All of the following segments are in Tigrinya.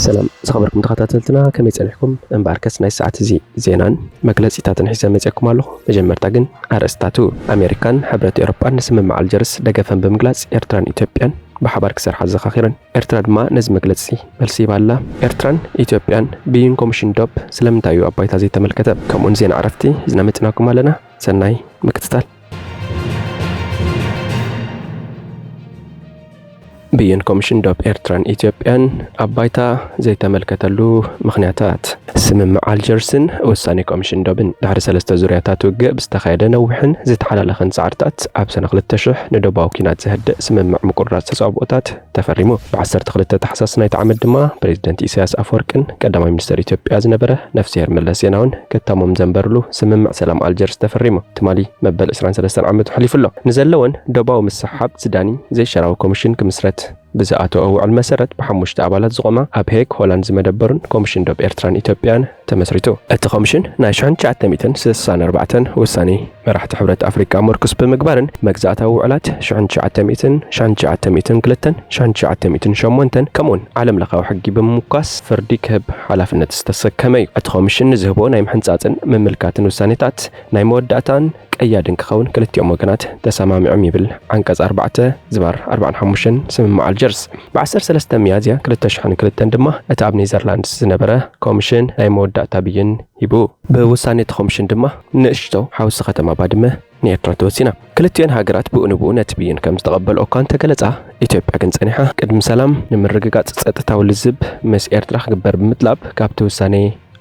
ሰላም ዝኸበርኩም ተኸታተልትና፣ ከመይ ጸኒሕኩም? እምበኣርከስ ናይ ሰዓት እዚ ዜናን መግለጺታትን ሒዘ መጺኣኩም ኣለኹ። መጀመርታ ግን ኣርእስታቱ። ኣሜሪካን ሕብረት ኤውሮጳን ንስምምዕ ኣልጀርስ ደገፈን ብምግላጽ፣ ኤርትራን ኢትዮጵያን ብሓባር ክሰርሓ ዘኻኺረን። ኤርትራ ድማ ነዚ መግለጺ መልሲ ሂባ ኣላ። ኤርትራን ኢትዮጵያን ብይን ኮሚሽን ዶብ ስለምንታይ እዩ ኣብ ባይታ ዘይተመልከተ? ከምኡውን ዜና ዕረፍቲ ሒዝና መጺናኩም ኣለና። ሰናይ ምክትታል። ብይን ኮሚሽን ዶብ ኤርትራን ኢትዮጵያን ኣብ ባይታ ዘይተመልከተሉ ምኽንያታት። ስምምዕ ኣልጀርስን ውሳኔ ኮሚሽን ዶብን። ድሕሪ ሰለስተ ዙርያታት ውግእ ብዝተኻየደ ነዊሕን ዝተሓላለኸን ጻዕርታት፣ ኣብ ሰነ ክልተ ሽሕ ንዶባዊ ኲናት ዘህድእ ስምምዕ ምቁርራጽ ተጻብኦታት ተፈሪሙ። ብ ዓሰርተ ክልተ ታሕሳስ ናይቲ ዓመት ድማ ፕሬዚደንት ኢሳያስ ኣፈወርቅን ቀዳማይ ሚኒስተር ኢትዮጵያ ዝነበረ ነፍስሄር መለስ ዜናውን ክታሞም ዘንበርሉ ስምምዕ ሰላም ኣልጀርስ ተፈሪሙ። ትማሊ መበል ዕስራን ሰለስተን ዓመቱ ሓሊፉ ኣሎ። ንዘለወን ዶባዊ ምስሕሓብ ዝዳኒ ዘይሸራዊ ኮሚሽን ክምስረት ብዝኣተወ ውዕል መሰረት፣ ብሓሙሽተ ኣባላት ዝቖማ ኣብ ሄግ ሆላንድ ዝመደበሩን ኮሚሽን ዶብ ኤርትራን ኢትዮጵያን ተመስሪቱ። እቲ ኮሚሽን ናይ ሽሕን ትሽዓተ ሚእትን ስሳን ኣርባዕተን ውሳኔ መራሕቲ ሕብረት ኣፍሪቃ ምርኩስ ብምግባርን መግዛእታዊ ውዕላት ሽሕን ትሽዓተ ሚእትን፣ ሽሕን ትሽዓተ ሚእትን ክልተን፣ ሽሕን ትሽዓተ ሚእትን ሸሞንተን ከምኡውን ዓለም ለኻዊ ሕጊ ብምምኳስ ፍርዲ ክህብ ሓላፍነት ዝተሰከመ እዩ። እቲ ኮሚሽን ንዝህቦ ናይ ምሕንጻጽን ምምልካትን ውሳኔታት ናይ መወዳእታን ቀያድን ክኸውን ክልቲኦም ወገናት ተሰማሚዖም ይብል ዓንቀጽ ኣርባዕተ ዝባር ኣርባዓን ሓሙሽተን ስምምዕ ኣልጀርስ። ብ ዓሰርተ ሰለስተ ሚያዝያ ክልተ ሽሕን ክልተን ድማ እቲ ኣብ ኔዘርላንድስ ዝነበረ ኮሚሽን ናይ መወዳእታ ብይን ሂቡ። ብውሳኔ እቲ ኮሚሽን ድማ ንእሽቶ ሓውሲ ከተማ ባድመ ንኤርትራ ተወሲና። ክልቲኦን ሃገራት ብኡ ንብኡ ነቲ ብይን ከም ዝተቐበልኦ እኳ እንተገለጻ፣ ኢትዮጵያ ግን ጸኒሓ ቅድሚ ሰላም ንምርግጋጽ ጸጥታዊ ልዝብ ምስ ኤርትራ ክግበር ብምጥላብ ካብቲ ውሳኔ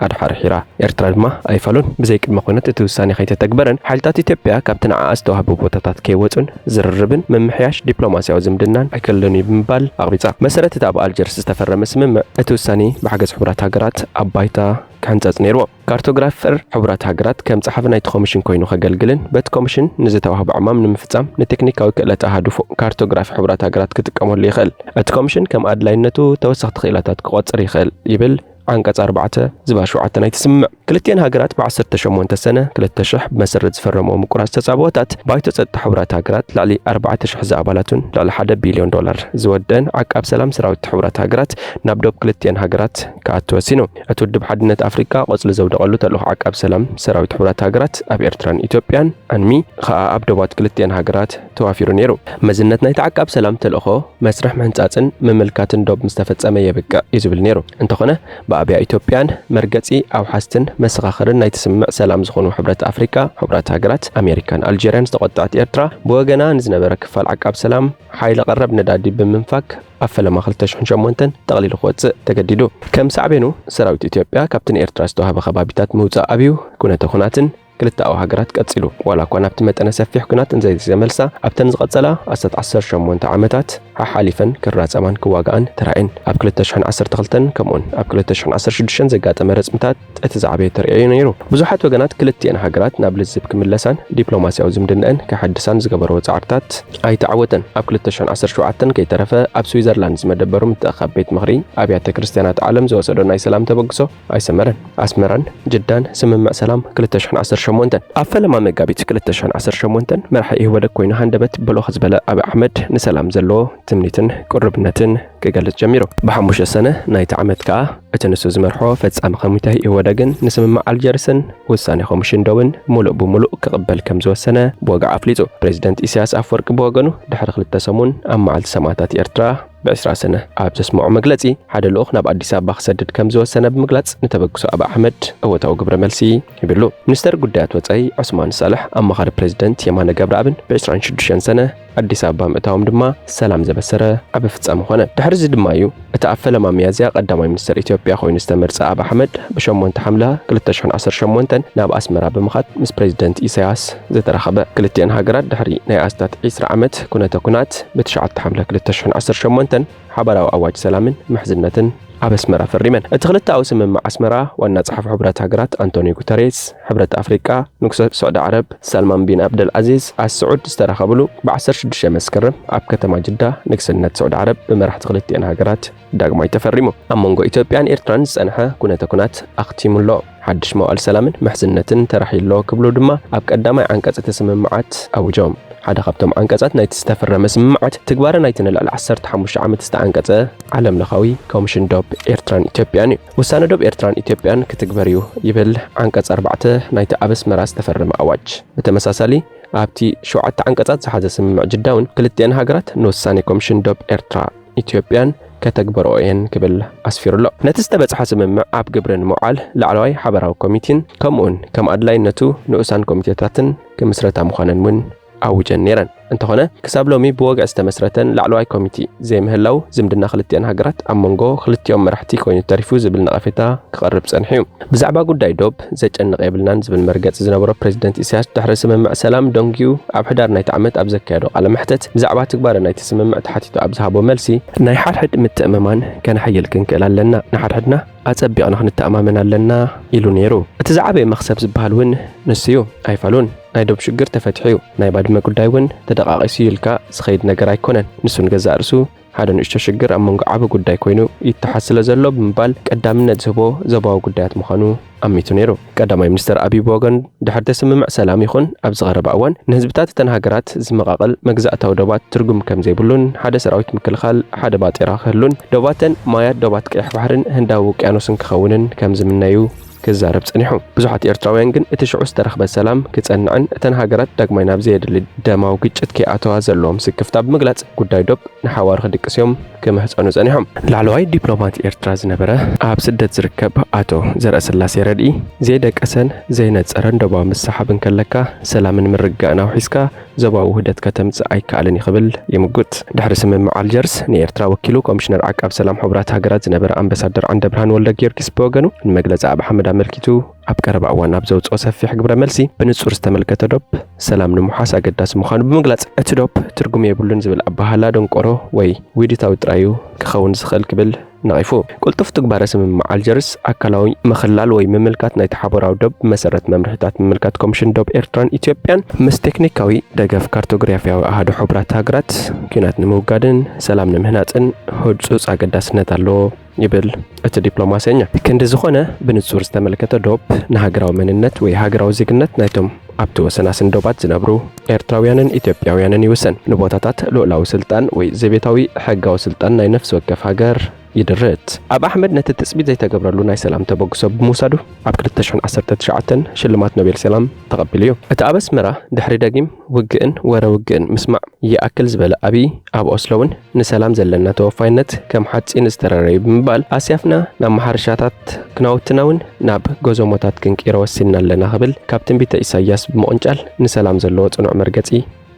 ኣድሓርሒራ። ኤርትራ ድማ ኣይፋሉን። ብዘይ ቅድመ ኩነት እቲ ውሳኔ ከይተተግበረን ሓይልታት ኢትዮጵያ ካብቲ ንዓኣ ዝተዋህቡ ቦታታት ከይወጹን ዝርርብን ምምሕያሽ ዲፕሎማስያዊ ዝምድናን ኣይክእልን እዩ ብምባል ኣቕቢጻ። መሰረት እቲ ኣብ ኣልጀርስ ዝተፈረመ ስምምዕ፣ እቲ ውሳኔ ብሓገዝ ሕቡራት ሃገራት ኣብ ባይታ ክሕንጸጽ ነይርዎ። ካርቶግራፈር ሕቡራት ሃገራት ከም ጸሓፊ ናይቲ ኮሚሽን ኮይኑ ከገልግልን በቲ ኮሚሽን ንዝተዋህቦ ዕማም ንምፍጻም ንቴክኒካዊ ክእለት ኣሃዱ ፎ-፣ ካርቶግራፊ ሕቡራት ሃገራት ክጥቀመሉ ይኽእል። እቲ ኮሚሽን ከም ኣድላይነቱ ተወሰኽቲ ክኢላታት ክቖጽር ይኽእል ይብል ዓንቀጽ ኣርባዕተ ዝባር ሸውዓተ ናይቲ ስምምዕ። ክልቲኤን ሃገራት ብ ዓሰርተ ሸሞንተ ሰነ ክልተ ሽሕ ብመሰረት ዝፈረምዎ ምቁራጽ ተጻብኦታት፣ ባይቶ ጸጥታ ሕቡራት ሃገራት ልዕሊ ኣርባዕተ ሽሕ ዝኣባላቱን ልዕሊ ሓደ ቢልዮን ዶላር ዝወደአን ዓቃብ ሰላም ሰራዊት ሕቡራት ሃገራት ናብ ዶብ ክልቲኤን ሃገራት ክኣቱ ወሲኑ። እቲ ውድብ ሓድነት ኣፍሪቃ ቆጽሊ ዘውደቐሉ ተልእኾ ዓቃብ ሰላም ሰራዊት ሕቡራት ሃገራት ኣብ ኤርትራን ኢትዮጵያን፣ ኣንሚ፣ ኸኣ ኣብ ዶባት ክልቲኤን ሃገራት ተዋፊሩ ነይሩ። መዝነት ናይቲ ዓቃብ ሰላም ተልእኾ መስርሕ ምሕንጻጽን ምምልካትን ዶብ ምስ ተፈጸመ የብቅዕ እዩ ዝብል ነይሩ። እንተኾነ፣ ብኣብያ ኢትዮጵያን መርገጺ ኣውሓስትን መሰኻኽርን ናይቲ ስምምዕ ሰላም ዝኾኑ ሕብረት ኣፍሪቃ፣ ሕቡራት ሃገራት፣ ኣሜሪካን ኣልጀርያን ዝተቖጥዐት ኤርትራ፣ ብወገና ንዝነበረ ክፋል ዓቃብ ሰላም ሓይሊ ቀረብ ነዳዲ ብምንፋግ ኣብ ፈለማ ክልተ ሽሕን ሸሞንተን ጠቕሊሉ ክወጽእ ተገዲዱ። ከም ሳዕቤኑ፣ ሰራዊት ኢትዮጵያ ካብቲ ንኤርትራ ዝተዋህበ ከባቢታት ምውጻእ ኣብዩ፣ ኩነተ ኩናትን ክልተኣዊ ሃገራት ቀጺሉ። ዋላ እኳ ናብቲ መጠነ ሰፊሕ ኩናት እንዘይተመልሳ፣ ኣብተን ዝቐጸላ ኣስታት ዓሰርተ ሸሞንተ ዓመታት ሓሓሊፈን ክራጸማን ክዋግኣን ተራእየን። ኣብ ክልተ ሽሕን ዓሰርተ ክልተን ከምኡውን ኣብ ክልተ ሽሕን ዓሰርተ ሽዱሽተን ዘጋጠመ ረጽምታት እቲ ዝዓበየ ተርእዮ ነይሩ። ብዙሓት ወገናት ክልቲኤን ሃገራት ናብ ልዝብ ክምለሳን ዲፕሎማስያዊ ዝምድነአን ከሐድሳን ዝገበረዎ ጻዕርታት ኣይተዓወተን። ኣብ ክልተ ሽሕን ዓሰርተ ሸውዓተን ከይተረፈ ኣብ ስዊዘርላንድ ዝመደበሩ ምትእኽኻብ ቤት ምኽሪ ኣብያተ ክርስትያናት ዓለም ዝወሰዶ ናይ ሰላም ተበግሶ ኣይሰመረን። ኣስመራን ጅዳን ስምምዕ ሰላም ክልተ ሽሕን ዓሰርተ ሸሞንተን። ኣብ ፈለማ መጋቢት ክልተ ሽሕን ዓሰርተ ሸሞንተን መራሒ ኢህወደግ ኮይኑ ሃንደበት ብልኽ ዝበለ ኣብይ ኣሕመድ ንሰላም ዘለዎ ትምኒትን ቅሩብነትን ክገልጽ ጀሚሩ። ብሓሙሽተ ሰነ ናይቲ ዓመት ከኣ እቲ ንሱ ዝመርሖ ፈጻሚ ኮሚተ ኢህወደግን ንስምምዕ ኣልጀርስን ውሳኔ ኮሚሽን ዶብን ምሉእ ብምሉእ ክቕበል ከም ዝወሰነ ብወግዒ ኣፍሊጡ። ፕሬዚደንት ኢሳያስ ኣፈወርቂ ብወገኑ ድሕሪ ክልተ ሰሙን ኣብ መዓልቲ ሰማእታት ኤርትራ ብዕስራ ሰነ ኣብ ዘስምዖ መግለጺ፣ ሓደ ልኡኽ ናብ ኣዲስ ኣበባ ክሰድድ ከም ዝወሰነ ብምግላጽ፣ ንተበግሶ ኣብይ ኣሕመድ እወታዊ ግብረ መልሲ ሂብሉ። ሚኒስተር ጉዳያት ወጻኢ ዑስማን ሳልሕ፣ ኣማኻሪ ፕሬዚደንት የማነ ገብረኣብን ብዕስራን ሽዱሽተን ሰነ ኣዲስ ኣበባ ምእታዎም ድማ ሰላም ዘበሰረ ዓቢ ፍጻመ ኾነ። ድሕሪ እዚ ድማ እዩ እቲ ኣብ ፈለማ ሚያዝያ ቀዳማይ ሚኒስተር ኢትዮጵያ ኮይኑ ዝተመርጸ ኣብይ ኣሕመድ ብሸሞንተ ሓምለ ክልተ ሽሕን ዓሰርተ ሸሞንተን ናብ ኣስመራ ብምኻድ ምስ ፕሬዚደንት ኢሳያስ ዝተራኸበ። ክልቲኤን ሃገራት ድሕሪ ናይ ኣስታት ዕስራ ዓመት ኩነተ ኩናት ብትሽዓተ ሓምለ ክልተ ሽሕን ዓሰርተ ሸሞንተን ሓባራዊ ኣዋጅ ሰላምን ምሕዝነትን ኣብ ኣስመራ ፈሪመን። እቲ ክልተኣዊ ስምምዕ ኣስመራ ዋና ጸሓፊ ሕቡራት ሃገራት ኣንቶኒዮ ጉተሬስ፣ ሕብረት ኣፍሪቃ፣ ንጉሰ ስዑዲ ዓረብ ሳልማን ቢን ኣብደል ዓዚዝ ኣል ስዑድ ዝተራኸብሉ ብ ዓሰርተ ሽዱሽተ መስከረም ኣብ ከተማ ጅዳ ንግስነት ስዑዲ ዓረብ ብመራሕቲ ክልቲኤን ሃገራት ዳግማይ ተፈሪሙ። ኣብ መንጎ ኢትዮጵያን ኤርትራን ዝጸንሐ ኩነተ ኩናት ኣኽቲሙ ኣሎ። ሓድሽ መዋእል ሰላምን ምሕዝነትን ተራእዩ ኣሎ ክብሉ ድማ ኣብ ቀዳማይ ዓንቀጽ እቲ ስምምዓት ኣውጆም። ሓደ ካብቶም ዓንቀጻት ናይቲ ዝተፈረመ ስምምዓት ትግባረ ናይቲ ንልዕሊ ዓሰርተ ሓሙሽተ ዓመት ዝተኣንቀጸ ዓለም ለኻዊ ኮሚሽን ዶብ ኤርትራን ኢትዮጵያን እዩ። ውሳነ ዶብ ኤርትራን ኢትዮጵያን ክትግበር እዩ ይብል ዓንቀጽ ኣርባዕተ ናይቲ ኣብ ኣስመራ ዝተፈረመ ኣዋጅ። ብተመሳሳሊ ኣብቲ ሸውዓተ ዓንቀጻት ዝሓዘ ስምምዕ ጅዳ እውን ክልቲኣን ሃገራት ንውሳኔ ኮሚሽን ዶብ ኤርትራ ኢትዮጵያን ከተግበርኦ እየን ክብል ኣስፊሩ ኣሎ። ነቲ ዝተበጽሐ ስምምዕ ኣብ ግብሪ ንምውዓል ላዕለዋይ ሓበራዊ ኮሚቴን ከምኡውን ከም ኣድላይነቱ ንኡሳን ኮሚቴታትን ክምስረታ ምዃነን እውን ኣውጀን ነይረን። እንተኾነ ክሳብ ሎሚ ብወግዒ ዝተመስረተን ላዕለዋይ ኮሚቴ ዘይምህላው ዝምድና ክልቲኣን ሃገራት ኣብ መንጎ ክልቲኦም መራሕቲ ኮይኑ ተሪፉ ዝብል ነቐፌታ ክቐርብ ጸኒሑ እዩ። ብዛዕባ ጉዳይ ዶብ ዘጨንቕ የብልናን ዝብል መርገጺ ዝነበሮ ፕሬዚደንት ኢሳያስ ድሕሪ ስምምዕ ሰላም ደንጊዩ ኣብ ሕዳር ናይቲ ዓመት ኣብ ዘካየዶ ቃለ መሕተት ብዛዕባ ትግባረ ናይቲ ስምምዕ ተሓቲቱ ኣብ ዝሃቦ መልሲ ናይ ሓድሕድ ምትእምማን ከነሕይል ክንክእል ኣለና፣ ንሓድሕድና ኣጸቢቕና ክንተኣማመን ኣለና ኢሉ ነይሩ። እቲ ዝዓበየ መኽሰብ ዝበሃል እውን ንሱ እዩ። ኣይፋሉን ናይ ዶብ ሽግር ተፈቲሑ እዩ። ናይ ባድመ ጉዳይ እውን ተደቃቒሱ እዩ ኢልካ ዝኸይድ ነገር ኣይኮነን። ንሱ ንገዛእ ርእሱ ሓደ ንእሽቶ ሽግር ኣብ መንጎ ዓቢ ጉዳይ ኮይኑ ይተሓዝ ስለ ዘሎ ብምባል ቀዳምነት ዝህቦ ዞባዊ ጉዳያት ምዃኑ ኣሚቱ ነይሩ። ቀዳማይ ሚኒስተር ኣቢይ ብወገን ድሕርቲ ስምምዕ ሰላም ይኹን ኣብዚ ቀረባ እዋን ንህዝብታት እተን ሃገራት ዝመቓቐል መግዛእታዊ ዶባት ትርጉም ከም ዘይብሉን ሓደ ሰራዊት ምክልኻል ሓደ ባጤራ ክህሉን ዶባተን ማያት ዶባት ቀይሕ ባሕርን ህንዳዊ ውቅያኖስን ክኸውንን ከም ዝምነዩ ክዛረብ ጸኒሑ። ብዙሓት ኤርትራውያን ግን እቲ ሽዑ ዝተረኽበ ሰላም ክጸንዕን እተን ሃገራት ዳግማይ ናብ ዘየድሊ ደማዊ ግጭት ከይኣተዋ ዘለዎም ስክፍታ ብምግላጽ ጉዳይ ዶብ ንሓዋሩ ክድቅስ እዮም ክምሕጸኑ ጸኒሖም። ላዕለዋይ ዲፕሎማት ኤርትራ ዝነበረ ኣብ ስደት ዝርከብ ኣቶ ዘርእስላሴ ረድኢ ዘይደቀሰን ዘይነጸረን ዶባዊ ምስሓብ እንከለካ ሰላምን ምርግጋእን ኣውሒስካ ዞባዊ ውህደት ከተምጽእ ኣይከኣልን እዩ ክብል ይምጉት። ድሕሪ ስምምዕ ኣልጀርስ ንኤርትራ ወኪሉ ኮሚሽነር ዓቃብ ሰላም ሕቡራት ሃገራት ዝነበረ ኣምባሳደር ዓንደብርሃን ወልደጊዮርጊስ ብወገኑ ንመግለጺ ኣብ ኣሕመድ ኣመልኪቱ ኣብ ቀረባ እዋን ኣብ ዘውጽኦ ሰፊሕ ግብረ መልሲ ብንጹር ዝተመልከተ ዶብ ሰላም ንምውሓስ ኣገዳሲ ምዃኑ ብምግላጽ እቲ ዶብ ትርጉም የብሉን ዝብል ኣበሃህላ ደንቆሮ ወይ ውዲታዊ ጥራይ እዩ ክኸውን ዝኽእል ክብል ነቒፉ። ቅልጡፍ ትግባረ ስምምዕ ኣልጀርስ ኣካላዊ ምኽላል ወይ ምምልካት ናይቲ ሓበራዊ ዶብ ብመሰረት መምርሒታት ምምልካት ኮሚሽን ዶብ ኤርትራን ኢትዮጵያን ምስ ቴክኒካዊ ደገፍ ካርቶግራፊያዊ ኣሃዱ ሕቡራት ሃገራት ኲናት ንምውጋድን ሰላም ንምህናጽን ህጹጽ ኣገዳስነት ኣለዎ ይብል እቲ ዲፕሎማሰኛ። ክንዲ ዝኾነ ብንጹር ዝተመልከተ ዶብ ንሃገራዊ መንነት ወይ ሃገራዊ ዜግነት ናይቶም ኣብቲ ወሰናስን ዶባት ዝነብሩ ኤርትራውያንን ኢትዮጵያውያንን ይውሰን። ንቦታታት ልኡላዊ ስልጣን ወይ ዘቤታዊ ሕጋዊ ስልጣን ናይ ነፍሲ ወከፍ ሃገር ይድርት። ኣብ ኣሕመድ ነቲ ትጽቢት ዘይተገብረሉ ናይ ሰላም ተበግሶ ብምውሳዱ ኣብ ክልተ ሽሕን ዓሰርተ ትሽዓተን ሽልማት ኖቤል ሰላም ተቐቢሉ እዩ። እቲ ኣብ ኣስመራ ድሕሪ ደጊም ውግእን ወረ ውግእን ምስማዕ ይኣክል ዝበለ ኣቢይ ኣብ ኦስሎ እውን ንሰላም ዘለና ተወፋይነት ከም ሓጺን ዝተረረዩ ብምባል ኣስያፍና ናብ ማሕረሻታት ክናውትና እውን ናብ ጎዞሞታት ክንቅይሮ ወሲንና ኣለና ክብል ካብ ትንቢተ ኢሳያስ ብምቕንጫል ንሰላም ዘለዎ ጽኑዕ መርገጺ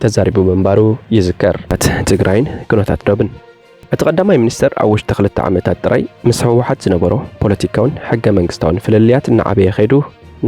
ተዛሪቡ ምንባሩ ይዝከር። ትግራይን ኩነታት ዶብን እቲ ቀዳማይ ሚኒስተር ኣብ ውሽጢ ክልተ ዓመታት ጥራይ ምስ ህወሓት ዝነበሮ ፖለቲካውን ሕገ መንግስታውን ፍልልያት እናዓበየ ከይዱ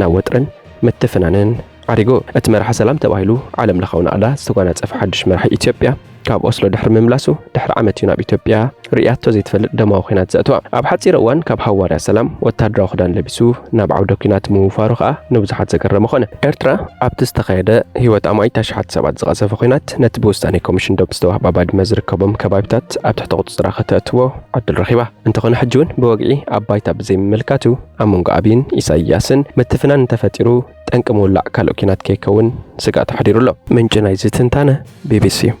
ናብ ወጥርን ምትፍናንን ዓሪጉ። እቲ መራሒ ሰላም ተባሂሉ ዓለም ለኻዊ ናቕዳ ዝተጓናጸፈ ሓድሽ መራሒ ኢትዮጵያ ካብ ኦስሎ ድሕሪ ምምላሱ ድሕሪ ዓመት እዩ ናብ ኢትዮጵያ ርእያቶ ዘይትፈልጥ ደማዊ ኲናት ዘእተዋ። ኣብ ሓጺር እዋን ካብ ሃዋርያ ሰላም ወታደራዊ ክዳን ለቢሱ ናብ ዓውደ ኲናት ምውፋሩ ከኣ ንብዙሓት ዘገረመ ኾነ። ኤርትራ ኣብቲ ዝተኻየደ ህይወት ኣማኢት ኣሽሓት ሰባት ዝቐጸፈ ኲናት ነቲ ብውሳኔ ኮሚሽን ዶብ ዝተዋህባ ባድመ ዝርከቦም ከባቢታት ኣብ ትሕቲ ቁጽጽራ ከተእትዎ ዕድል ረኺባ። እንተኾነ ሕጂ እውን ብወግዒ ኣብ ባይታ ብዘይምምልካቱ ኣብ መንጎ ኣቢይን ኢሳያስን ምትፍናን እንተፈጢሩ ጠንቂ ምውላዕ ካልእ ኲናት ከይከውን ስግኣት ኣሕዲሩ ኣሎ። ምንጪ ናይዚ ትንታነ ቢቢሲ እዩ።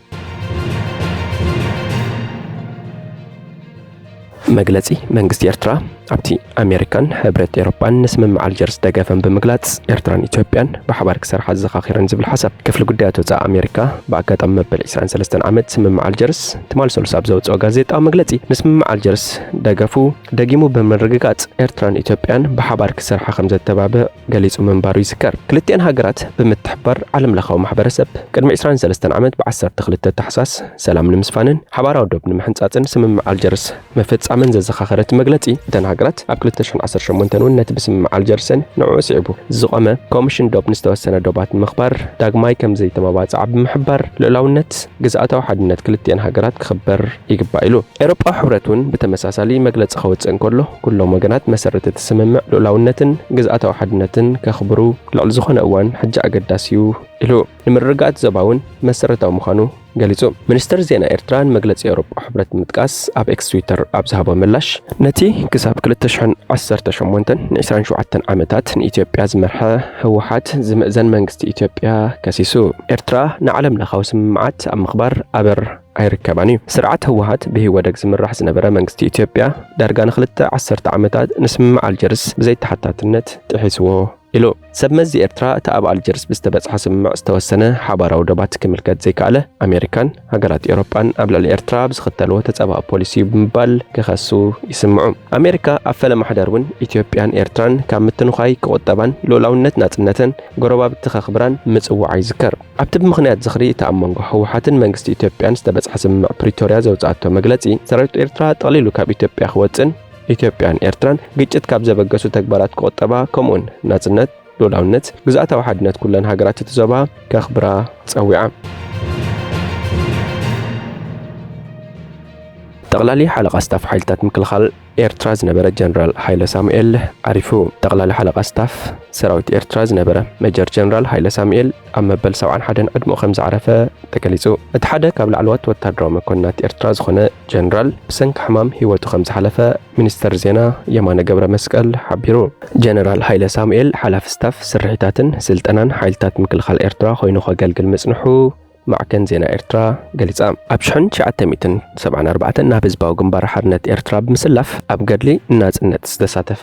መግለጺ መንግስቲ ኤርትራ ኣብቲ ኣሜሪካን ሕብረት ኤሮጳን ንስምምዕ ኣልጀርስ ደገፈን ብምግላጽ ኤርትራን ኢትዮጵያን ብሓባር ክሰርሓ ዘዘኻኺረን ዝብል ሓሳብ ክፍሊ ጉዳያት ወጻኢ ኣሜሪካ ብኣጋጣሚ መበል ዕስራን ሰለስተን ዓመት ስምምዕ ኣልጀርስ ትማል ሰሉስ ኣብ ዘውጽኦ ጋዜጣዊ መግለጺ ንስምምዕ ኣልጀርስ ደገፉ ደጊሙ ብምርግጋጽ ኤርትራን ኢትዮጵያን ብሓባር ክሰርሓ ከም ዘተባብዕ ገሊጹ ምንባሩ ይዝከር። ክልቲኣን ሃገራት ብምትሕብባር ዓለም ለኻዊ ማሕበረሰብ ቅድሚ ዕስራን ሰለስተን ዓመት ብዓሰርተ ክልተ ታሕሳስ ሰላም ንምስፋንን ሓባራዊ ዶብ ንምሕንጻጽን ስምምዕ ኣልጀርስ ምፍጻመን ዘዘኻኸረ እቲ መግለጺ፣ እተን ሃገራት ኣብ ክልተ ሽሕን ዓሰርተ ሸሞንተን እውን ነቲ ብስምምዕ ኣልጀርሰን ንዕኡ ስዒቡ ዝቖመ ኮሚሽን ዶብ ንዝተወሰነ ዶባት ንምኽባር ዳግማይ ከም ዘይተመባጽዓ ብምሕባር ልኡላውነት ግዝኣታዊ ሓድነት ክልቲኣን ሃገራት ክኽበር ይግባእ ኢሉ። ኤውሮጳዊ ሕብረት እውን ብተመሳሳሊ መግለጺ ከውጽእ እንከሎ፣ ኩሎም ወገናት መሰረት እቲ ስምምዕ ልኡላውነትን ግዝኣታዊ ሓድነትን ከኽብሩ ልዕሊ ዝኾነ እዋን ሕጂ ኣገዳሲ እዩ ኢሉ። ንምርግጋእ እቲ ዞባ እውን መሰረታዊ ምዃኑ ገሊጹ። ሚኒስትር ዜና ኤርትራ ንመግለጺ ኤውሮጳ ሕብረት ብምጥቃስ ኣብ ኤክስ ትዊተር ኣብ ዝሃቦ ምላሽ፣ ነቲ ክሳብ ክልተ ሽሕን ዓሰርተ ሸሞንተን ን27 ዓመታት ንኢትዮጵያ ዝመርሐ ህወሓት ዝምእዘን መንግስቲ ኢትዮጵያ ከሲሱ። ኤርትራ ንዓለም ለኻዊ ስምምዓት ኣብ ምኽባር ኣበር ኣይርከባን እዩ። ስርዓት ህወሓት ብኢህወደግ ዝምራሕ ዝነበረ መንግስቲ ኢትዮጵያ ዳርጋ ንክልተ ዓሰርተ ዓመታት ንስምምዕ ኣልጀርስ ብዘይተሓታትነት ጥሒስዎ ኢሉ። ሰብ መዚ ኤርትራ እቲ ኣብ ኣልጀርስ ብዝተበጽሐ ስምምዕ ዝተወሰነ ሓባራዊ ዶባት ክምልከት ዘይከኣለ፣ ኣሜሪካን ሃገራት ኤውሮጳን ኣብ ልዕሊ ኤርትራ ብዝኽተልዎ ተጻባኢ ፖሊሲ ብምባል ክኸሱ ይስምዑ። ኣሜሪካ ኣብ ፈለማ ሕዳር እውን ኢትዮጵያን ኤርትራን ካብ ምትንዃይ ክቑጠባን ልኡላውነት ናጽነተን ጎረባብቲ ከኽብራን ምጽዋዓ ይዝከር። ኣብቲ ብምኽንያት ዝኽሪ እቲ ኣብ መንጎ ህወሓትን መንግስቲ ኢትዮጵያን ዝተበጽሐ ስምምዕ ፕሪቶርያ ዘውጽኣቶ መግለጺ፣ ሰራዊት ኤርትራ ጠቕሊሉ ካብ ኢትዮጵያ ክወጽእን ኢትዮጵያን ኤርትራን ግጭት ካብ ዘበገሱ ተግባራት ክቑጠባ፣ ከምኡውን ናጽነት፣ ሉዓላውነት፣ ግዝኣታዊ ሓድነት ኩለን ሃገራት እቲ ዞባ ከኽብራ ጸዊዓ። ጠቕላሊ ሓለቓ ስታፍ ሓይልታት ምክልኻል ኤርትራ ዝነበረ ጀነራል ሃይለ ሳሙኤል ዓሪፉ። ጠቕላሊ ሓለቓ ስታፍ ሰራዊት ኤርትራ ዝነበረ ሜጀር ጀነራል ሃይለ ሳሙኤል ኣብ መበል ሰብዓን ሓደን ዕድመኡ ከም ዝዓረፈ ተገሊጹ። እቲ ሓደ ካብ ላዕለዎት ወታደራዊ መኮንናት ኤርትራ ዝኾነ ጀነራል ብሰንኪ ሕማም ህይወቱ ከም ዝሓለፈ ሚኒስተር ዜና የማነ ገብረ መስቀል ሓቢሩ። ጀነራል ሃይለ ሳሙኤል ሓላፊ ስታፍ ስርሒታትን ስልጠናን ሓይልታት ምክልኻል ኤርትራ ኮይኑ ከገልግል ምጽንሑ ማዕከን ዜና ኤርትራ ገሊጻ። ኣብ ሽሕን ትሽዓተ ሚእትን ሰብዓን ኣርባዕተን ናብ ህዝባዊ ግንባር ሓርነት ኤርትራ ብምስላፍ ኣብ ገድሊ ናጽነት ዝተሳተፈ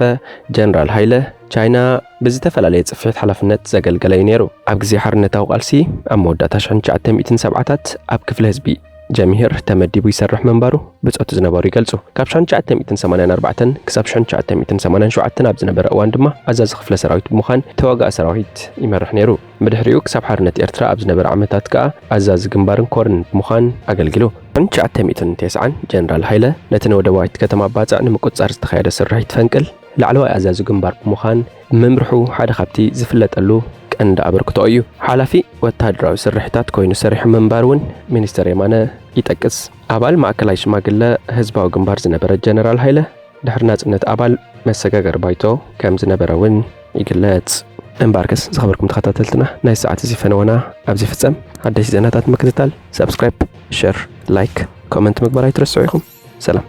ጀነራል ሃይለ፣ ቻይና ብዝተፈላለየ ጽፍሒት ሓላፍነት ዘገልገለ እዩ ነይሩ። ኣብ ግዜ ሓርነታዊ ቃልሲ፣ ኣብ መወዳእታ ሽሕን ትሽዓተ ሚእትን ሰብዓታት ኣብ ክፍለ ህዝቢ ጀምሂር ተመዲቡ ይሰርሕ ምንባሩ ብጾቱ ዝነበሩ ይገልጹ። ካብ ሽሕን ትሽዓተ ሚእትን ሰማንያን ኣርባዕተን ክሳብ ሽሕን ትሽዓተ ሚእትን ሰማንያን ሸውዓተን ኣብ ዝነበረ እዋን ድማ ኣዛዚ ክፍለ ሰራዊት ብምዃን ተዋጋኢ ሰራዊት ይመርሕ ነይሩ። ብድሕሪኡ ክሳብ ሓርነት ኤርትራ ኣብ ዝነበረ ዓመታት ከኣ ኣዛዚ ግንባርን ኮርን ብምዃን ኣገልጊሉ። ሽሕን ትሽዓተ ሚእትን ተስዓን ጀነራል ሃይለ ነቲ ንወደባዊት ከተማ ባጽዕ ንምቁጽጻር ዝተኻየደ ስርሒት ፈንቅል ላዕለዋይ ኣዛዚ ግንባር ብምዃን ምምርሑ ሓደ ካብቲ ዝፍለጠሉ ቀንዲ ኣበርክቶ እዩ። ሓላፊ ወታደራዊ ስርሒታት ኮይኑ ሰሪሑ ምንባር እውን ሚኒስተር የማነ ይጠቅስ። ኣባል ማእከላይ ሽማግለ ህዝባዊ ግንባር ዝነበረ ጀነራል ሃይለ፣ ድሕሪ ናጽነት ኣባል መሰጋገሪ ባይቶ ከም ዝነበረ እውን ይግለጽ። እምበኣርከስ ዝኸበርኩም ተኸታተልትና፣ ናይ ሰዓት እዚ ፈነወና ኣብዚ ፍጸም። ሓደሽቲ ዜናታት ምክትታል፣ ሳብስክራይብ፣ ሸር፣ ላይክ፣ ኮመንት ምግባር ኣይትረስዑ ኢኹም። ሰላም።